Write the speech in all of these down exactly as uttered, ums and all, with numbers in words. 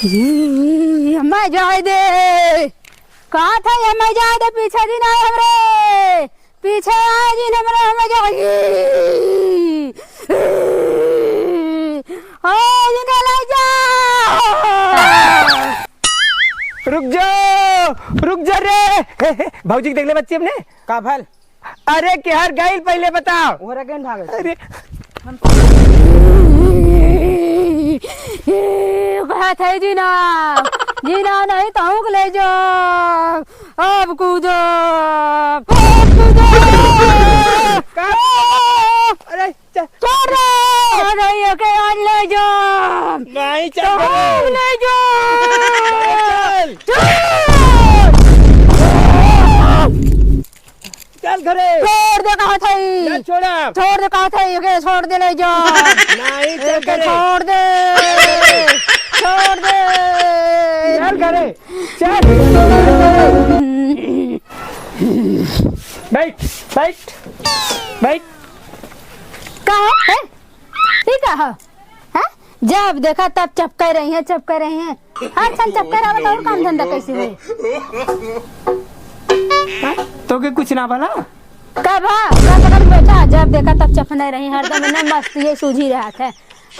ई, हमें जाए दे। कहा था ये हमें जाए दे, पीछे जिन आए हमरे। पीछे आए जिन हमरे, हमें जाए। ओ, इन्हें ले जाओ। रुक जाओ, रुक जा रे। हे, हे, भौजी के देख ले बच्ची अपने। का भल? अरे, केहर गइल पहिले बताओ। ओहरे गइन भागल। अरे। कहा था जीना, जीना नहीं तो हमको ले जाओ। अब कूदो, अब कूदो। का? अरे, चल। छोड़ दे। अरे, ये के आज ले जाओ। नहीं, चल तो रे। हम ले जाओ। चल। चल। चल घरे। छोड़ दे कहा था ई। ना छोड़ा। छोड़ दे कहा था ई, एके छोड़ दे ले जा। नहीं, चल एके घरे। छोड़ दे। छोड़ दे। चल घरे। चल। बैठ, बैठ, बैठ। का है? ई का है? हैं? जब देखा तब चपके रही हैं, चपके रही हैं। हर क्षण चपके रहबा तो और काम धंधा कैसे होई? तोके कुछ ना भला? का भा? का पकड़ बैठा? जब देखा तब चपने रही, हरदम इन्हें मस्ती ये सूझी रहत है।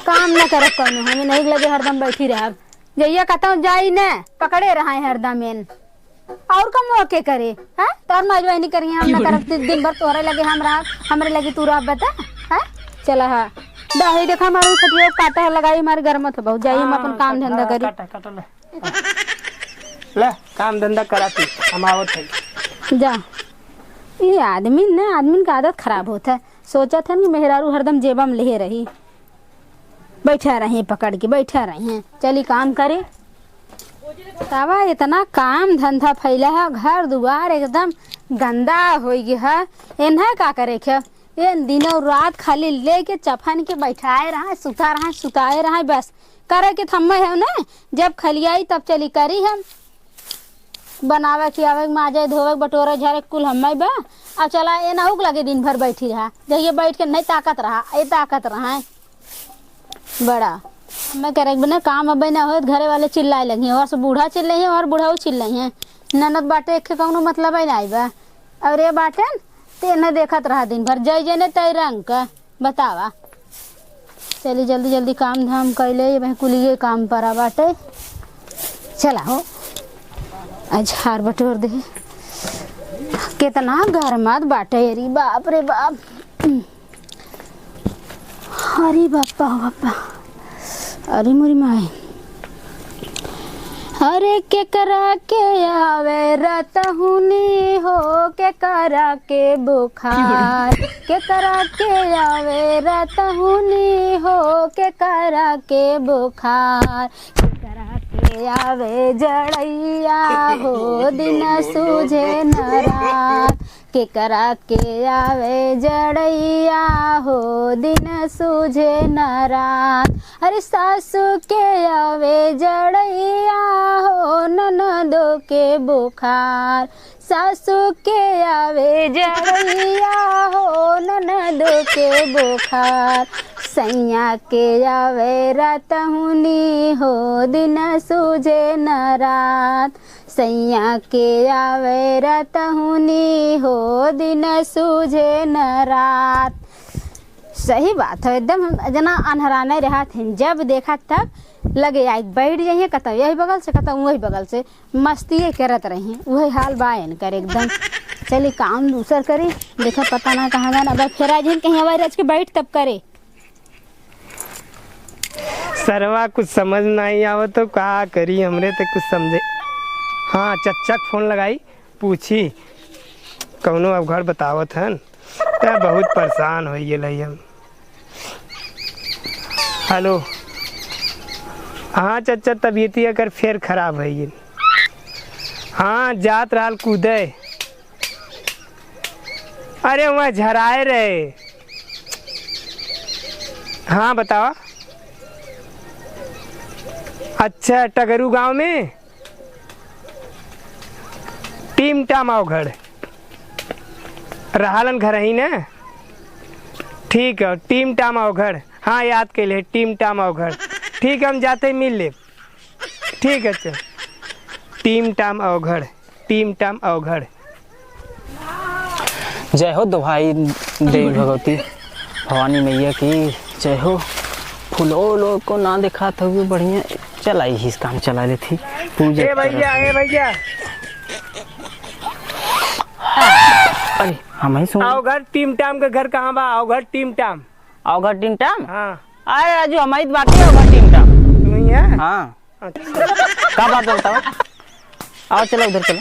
काम न करब कौनो, हमें नहीं लगे हरदम बैठी रहब। जइया कहता हूँ जाई न, पकड़े रहा है हरदम इन। और कम वो के करे, हैं? तोर नौजवानी करिए, हम ना करब, दिन, दिन भर तोहरे लगे हम रहब, हमरे लगे तू रहब, बता, हैं? चला हा। दही देखा हमारे खटिया काटा है, लगाई हमारे घर में तो बहुत जाई, हम हाँ, अपन काम काट, धंधा हाँ, करी। काटा, काटा ले। ले, काम धंधा करा तू, हम आवत है। जा। ये आदमी न, आदमी का आदत खराब होत है। सोचत है कि मेहरारू हरदम जेबा में लेहे रही। बैठा रही पकड़ के, बैठा रही। चली काम करे। तवा इतना काम धंधा फैला है, घर दुआर एकदम गंदा होइ गया है। इन्हें का करे के? ये दिनों रात खाली लेके चफन के बैठाए रहा, सुता रहा, सुताए रहा, बस। करे के थम्मे है ना, जब खलियाई तब चली करी हम। बनावे, खियावे, माजे, धोवे, बटोरे, झारे, कुल हम्मे बा। अब चला, ए नहुक लगे दिन भर बैठी रहा। जहिए बैठ के नहीं ताकत रहा, ए ताकत रहा है। बड़ा। हम्मे करे के बिना काम अबे ना होत, घरे वाले चिल्लाए लगी, और से बूढ़ा चिल्लाई है, और बूढ़ा चिल्लाई है। ननद बाटे, एक के कौनो मतलब है ना बा। और ये बाटे न, ते न देखत रहा दिन भर, जय जने तय रंग का। बतावा। चली जल्दी जल्दी काम धाम कैले, ये भाई कुलिये काम परा बाटे। चला हो, आज हार बटोर दे। कितना गरमात बाटे, अरे बाप रे बाप। अरे बापा, बापा। अरे मोरी माई। अरे केकरा के आवे रतहुनी हो, केकरा के बुखार, केकरा के आवे रतहुनी हो, केकरा के बुखार, केकरा के आवे जड़ैया हो, दिन सूझे न रात। केकरा के आवे जड़ैया हो, दिन सूझे न रात। अरे सासू के आवे जड़ैया हो, ननदो के बुखार। सासू के आवे जड़ैया हो, ननदो के बुखार। सैया के आवे रतहुनी हो, दिन सूझे न रात। सैया के आवे रतहुनी हो, दिन सूझे न रात। सही बात है, एकदम हम जना अन्हराने रहत हैं, जब देखा तब लगे आई बैठ जाइए, कतौ यही बगल से, कतौ वही बगल से, मस्तिये करत रही। वही हाल बा इनकर एकदम। चली काम दूसर करी, देखा पता ना कहाँ गए, अब फेर आ जाइन कहीं हवाई रच के बैठ तब करे। सरवा कुछ समझ नहीं आवत तो का करी, हमरे ते कुछ समझे। हाँ, चच्चा के फोन लगाई, पूछी कौनो अवघड़ बतावत हन। त बहुत परेशान होइ गेल हई हम। हेलो। हाँ चच्चा, तबियतिया कर फेर खराब होइ गेल। हाँ, जात रहल कूदे। अरे, वहाँ झराए रहे। हाँ, बतावा। अच्छा, टगरू गांव में? टीम टाम अवघड़। रहलन घरही न? ठीक है, टीम टाम अवघड़। हाँ, याद कैले, टीम टाम अवघड़। ठीक है, हम जाते ही मिल लेब। ठीक है, चल। टीम टाम अवघड़, टीम टाम अवघड़। जय हो दोहाई देवी भगवती भवानी मैया की, जय हो। फूलो उलो को ना देखात हुए बढ़िया, चलाई ही काम चला लेती। पूजा ए भैया, ए भैया। अरे, हम ही सुन। अवघड़ टीम टाम के घर कहाँ बा? अवघड़ टीम टाम। अवघड़ टीम टाम? हाँ। अरे राजू, हम ही तो बाकी अवघड़ टीम टाम। तू ही है? हाँ। अच्छा। का बात है बताओ? आओ चलो उधर चलो।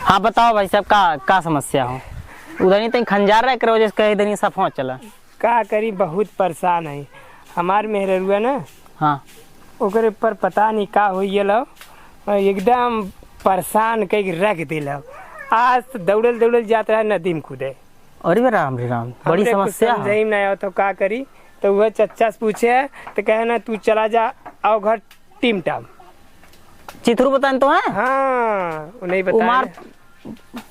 हाँ बताओ भाई साहब, का, का समस्या हो? उधर ही तई खंजार रहा, एकरे वजह से कहे इधर ही सफा चला। का करी, बहुत परेशान है हमार मेहररुआ ना। हाँ। ओकरे पर पता नहीं का हो गेल हो, एकदम परेशान कई रख दिल हो। आज तो दौड़ल दौड़ल जात रहा नदी में कूदे। अरे राम रे राम, बड़ी हमरे कुछ समस्या है। समझे ही नहीं आवत हो का करी, तो वह चच्चा से पूछे तो कहे ना तू चला जा अवघड़ टीम टाम। चिथरू बताएन तो है? हाँ, उन्हें बताएन। उमार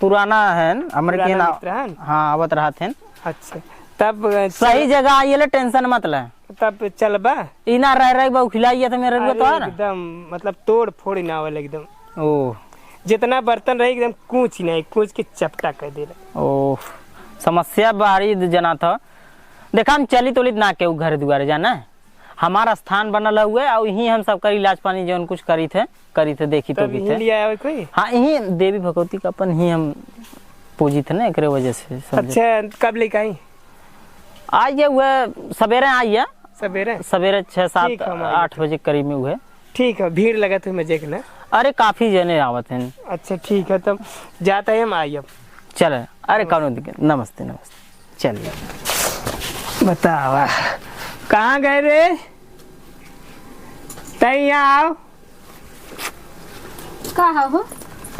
पुराना है, हमरे के पुराना ना मित्र है। हाँ, आवत रहत हैं। अच्छा, तब, अ, सही चल- जगह आइए ले, टेंशन मत ले। तब चलबा? ई ना रह रह बा खिलाइए तो मेरे अरे, तो है ना। एकदम, मतलब, तोड़ फोड़ ही ना होले एकदम। ओ। जितना बर्तन रही एकदम कूच ही नहीं, कूच के चपटा कर दे रहे। ओ, समस्या बाहरी जना था। देखा, हम चली तोली ना के उ घर दुआरे जाना है। हमार स्थान बनल हुए और यहीं हम सबका इलाज पानी जौन कुछ करी थे, करी थे, देखी तो तब की यहीं थे। लिया आवे कोई? हाँ, यहीं देवी भगवती का अपन ही हम पूजी थे ना, एकरे वजह से समझे। अच्छा, कब लेके आई? आज ये हुए सवेरे आई है। सवेरे? सवेरे छः, सात, ठीक है, हम आइए। आठ बजे के करीब में हुए। ठीक है, भीड़ लगत हुई मजे के ना? अरे, काफी जने आवत हैं। अच्छा, ठीक है, तब जाता है, हम आई अब। चले, अरे, नमस्ते। कौनो दिक्कत, नमस्ते, नमस्ते। चलिए। बतावा, कहाँ गए रे? तई यहाँ आओ। का हो?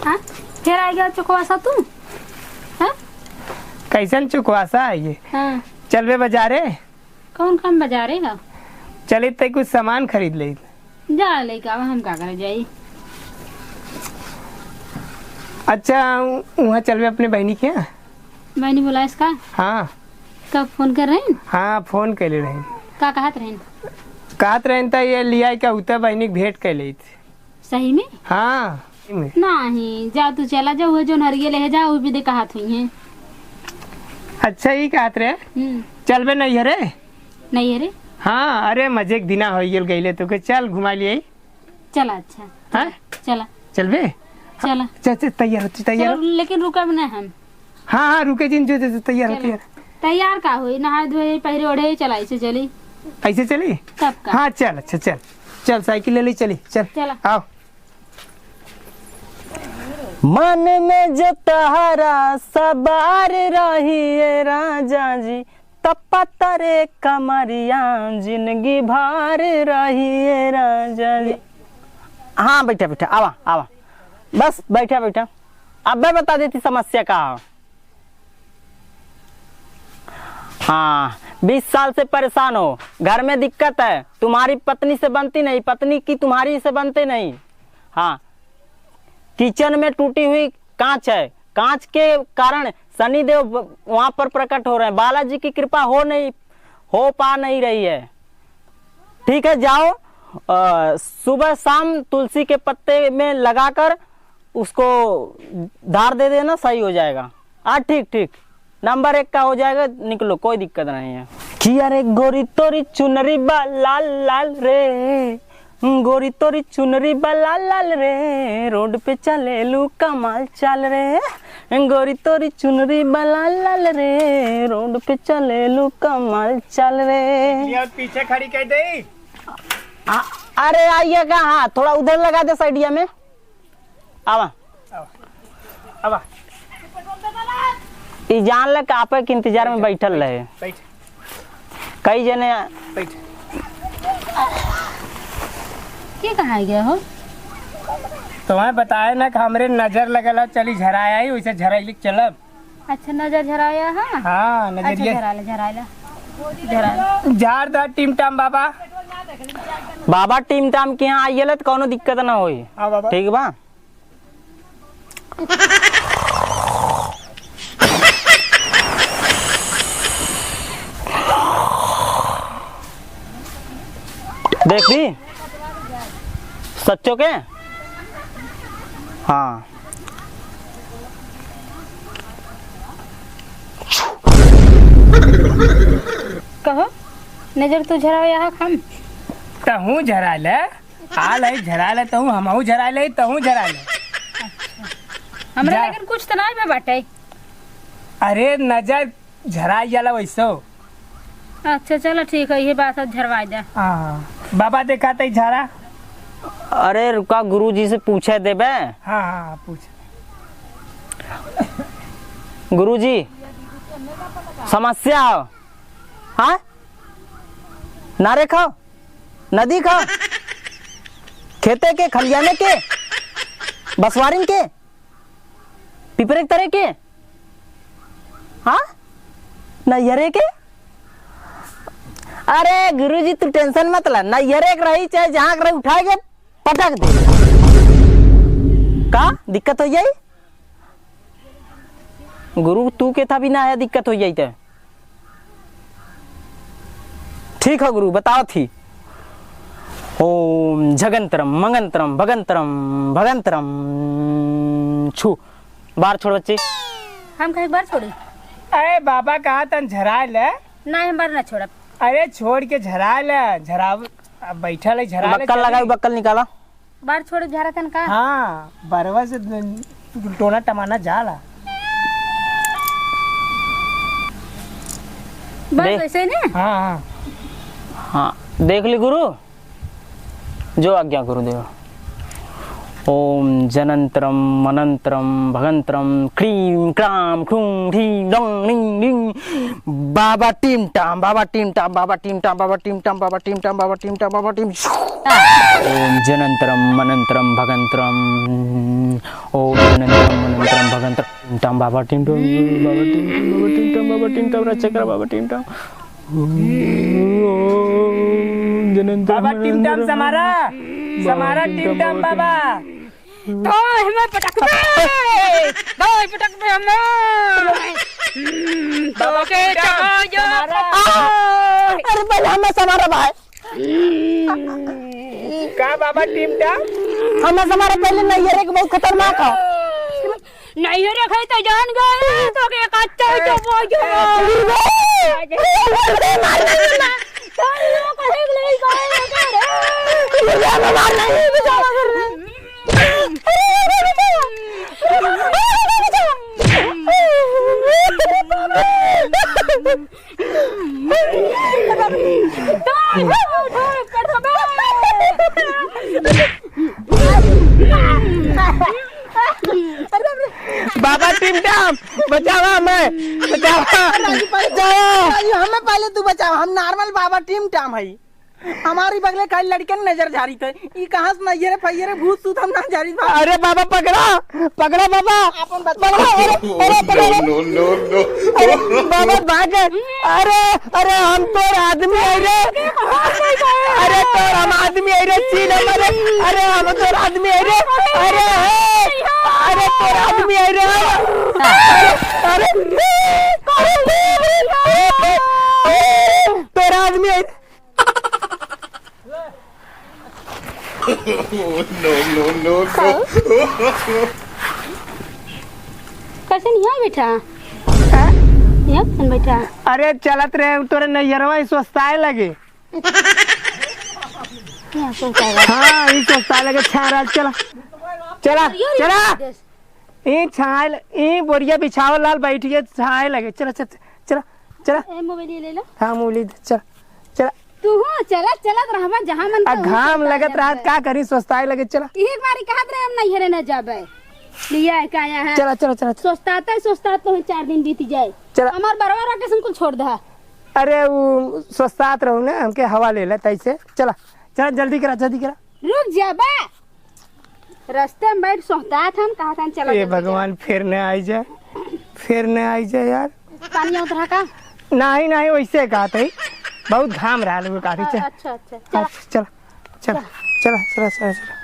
हाँ? फिर आ गया चुकवासा तू? हाँ? कैसन चुकवासा है ये? हाँ। चलबे बाजारे? कौन काम बाजारे है? चली तई कुछ सामान खरीद ले। जा लेके आवा, हम का करे जाई? अच्छा, उ-, उहाँ चलबे अपने बहिनी के यहाँ? बहिनी बोलाइस का? हाँ। कब फोन कर रहे हैं? हाँ, फोन कैले रहे। का कहत रहे? कहत रहे त ये लिया के उता बहिनी के भेंट कैले। सही में? हाँ, सही में। नहीं, जा तू चला जा, वो जो नरिये ले जा, वो भी दे कहत हुई हैं। अच्छा, ई कहत रहे? हम्म। चलबे नैहरे? नैहरे? हाँ, अरे मजे के दिना हो गेल गईले तो के चल घुमा लिए। चला, अच्छा। हाँ? चला। चलबे? चला। चल, चल, तैयार हो, तैयार चलो, हो। लेकिन रुकब ना हम। हाँ, हाँ, रुके जिन, जो, जो, जो, तैयार हो, चलो। तैयार। तैयार का होई? नहाए धोए, पहिरे ओढ़े, चला, ऐसे चली। ऐसे चली? तब का? हाँ, चल, अच्छा, चल। चल, साइकिल ले ली, चली, चल। चला। आओ। मन में जो तहरा सवार रही ए राजा जी, त पतरे कमरिया जिंदगी भर रही ए राजा जी। हाँ, बैठा, बैठा, आवा, आवा। बस, बैठा, बैठा। अबे बता देती समस्या का हो। हाँ, बीस साल से परेशान हो, घर में दिक्कत है, तुम्हारी पत्नी से बनती नहीं, पत्नी की तुम्हारी से बनते नहीं। हाँ, किचन में टूटी हुई कांच है, कांच के कारण शनिदेव ब-, वहाँ पर प्रकट हो रहे हैं, बालाजी की कृपा हो नहीं, हो पा नहीं रही है। ठीक है, जाओ, अ, सुबह शाम तुलसी के पत्ते में लगाकर उसको धार दे देना, सही हो जाएगा। हाँ, ठीक, ठीक, नंबर एक का हो जाएगा, निकलो, कोई दिक्कत नहीं है। कि अरे गोरी तोरी चुनरी बा लाल लाल रे, गोरी तोरी चुनरी बा लाल लाल रे, रोड पे चलेलू कमाल चाल रे, गोरी तोरी चुनरी बा लाल लाल रे, रोड पे चलेलू कमाल चाल रे। ये पीछे खड़ी कर दे। आ, अरे आइए कहाँ, थोड़ा उधर लगा दे साइडिया में। आवा। आवा। आवा। ई जान ले का आपे के इंतजार में बैठल रहे। बैठ। कई जने बैठ। के कहाँ गया हो? तुम्हें बताए ना कि हमरे नजर लगल है, चली झराया ही, वैसे झराई लिख चलब। अच्छा, नजर झराया है? हाँ, अच्छा, नजरिया। झरा ले, झरा ले। झरा ले। झाड़ दा टीम टाम बाबा। बाबा टीम टाम के यहाँ आइए ले तो कौनो दिक्कत ना होई। हाँ बाबा। ठीक बा? देख दी सच्चो के। हाँ। कहो, नजर तू झरावे यहाँ हम। तहूँ झरा ले, आ ले, झरा ले, तहूँ, हमहूँ झरा ले, तहूँ झरा ले। हमरा जा। लेकिन कुछ तो नहीं बे बाटे। अरे, नजर झराई जाला वैसो। अच्छा, चलो ठीक है, ये बात है, झरवाई दे। हाँ, बाबा देखा तई झरा। अरे, रुका, गुरुजी से पूछे देबे। हाँ, हाँ, हाँ, पूछ। गुरुजी, समस्या हो, हाँ? नारे खाओ, नदी खाओ, खेते के, खलियाने के, बसवारिन के, पिपरे के तरे के, हाँ, नैहरे के। अरे गुरुजी, तू tension मत ला, नैहरे के रही चाहे जहाँ के रही, उठा के पटक दे। का दिक्कत हो जाई? गुरु, तू के था भी ना है, दिक्कत हो जाई ते। ठीक है गुरु, बताओ थी। ओम झगंतरम मंगंतरम भगंतरम भगंतरम छु। बार छोड़ बच्ची। हम कहे बार छोड़ी? अरे बाबा कहा तन झरा ले। नहीं, हम बार ना छोड़ब। अरे छोड़ के झरा ले, झराव, अब बैठल है, झरा ले बक्कल चली। लगाओ, बक्कल निकाला। बार छोड़ झारा तन का? हाँ, बरवा से टोना टमाना जाला। बस दे- वैसे ही ना? हाँ, हाँ। हाँ, देख ली गुरु, जो आज्ञा गुरुदेव। ओम जनंतरम मनंतरम भगंतरम क्रीम क्राम क्रूम ढीम डोंग डिंग डिंग। बाबा टीम टाम, बाबा टीम टाम, बाबा टीम टाम, बाबा टीम टाम, बाबा टीम टाम, बाबा टीम टाम, बाबा टीम। ओम जनंतरम मनंतरम भगंतरम। ओम जनंतरम मनंतरम भगंतरम टाम, बाबा टीम टाम, बाबा टीम टाम, बाबा टीम टाम, बाबा टीम टाम, रक्षा करा बाबा टीम टाम। ओम जनंतरम बाबा टीम टाम, मनंतरम समारा, बाबा समारा टीम टाम, टीम टाम बाबा बाबा। टीम। तो हमें पटक दे, दो पटक दे हमें। हम्म, तो बाबा के टीम टाम, चको जो समारा। पटक। अरे पहले हमें समारा भाई। का बाबा टीम टाम? हमें समारा पहले नैहरे के बहुत खतरनाक हो। नैहरे खाई तो जान गए, तो के कच्चा ही तो बोल जो। अरे, अरे, मार नहीं ना। तो लोग कहे नहीं गए, अरे। मार नहीं, बाबा टीम टाम, बचावा हमें, बचावा। राजू, पहले बचावा। राजू, हमें पहले तू बचावा, हम normal बाबा टीम टाम हई। हमारी बगले खाली लड़कन नजर झारी थे। ई कहाँ से नैहरे फैहरे भूत सूत हम ना झारी बा। अरे बाबा पकड़ा, पकड़ा बाबा। अपन बच्चा पकड़ा, अरे, अरे पकड़ा। No, no, no, no। अरे बाबा भाग। अरे, अरे हम तोर आदमी है रे। अरे तोर हम आदमी है रे, चीन हमारे। अरे हम तोर आदमी है रे। अरे हे, अरे तोर आदमी है रे। अरे, अरे, तोर आदमी है। No, no, no, no। कैसे नहीं है बैठा? हाँ? यहाँ कैसे बैठा? अरे चलत रहे तोरे नैहरवा ही सोचताए लगे। यहाँ सोचताए लगे। हाँ, ये सोचताए लगे, छह रात चला। चला, अरे, अरे, चला। अरे। ई छाए ल-, ई बोरिया बिछावल लाल बैठ गए, छाए लगे। चला, चला, चला, चला। ए, मोबाइल ये ले लो। हाँ, मोबाइल दे, चला, चला। तू हो, चला, चला, रहबा, जहाँ मन आ, का घाम चलता लगत रहत, का करी, सोचताए लगे, चला। एक बारी कहत रहे, हम नैहरे न जाबे। लिया है, का यहाँ है? चला, चला, चला, चला। सोचताते, सोचताते तो चार दिन बीत जाए। चला। हमार बरवा रह के संकुल छोड़ दे। अरे, वो सोचतात रहू ना, हमके हवा ले ले, तैसे। चला, चला, जल्दी करा, जल्दी करा। रुक जा बा। रस्ते में बैठ सोहतात हम, कहा था चला ए जल्दी भगवान, चला। फिर न आई जाए, फिर न आई जाए यार। पानी आवत रहा का? नहीं, नहीं, वैसे कहा था, बहुत घाम रहा लोग काफी। अ-, चल। अच्छा, अच्छा, चला। अच्छा, चला, चला, चला, चला, चला, चला।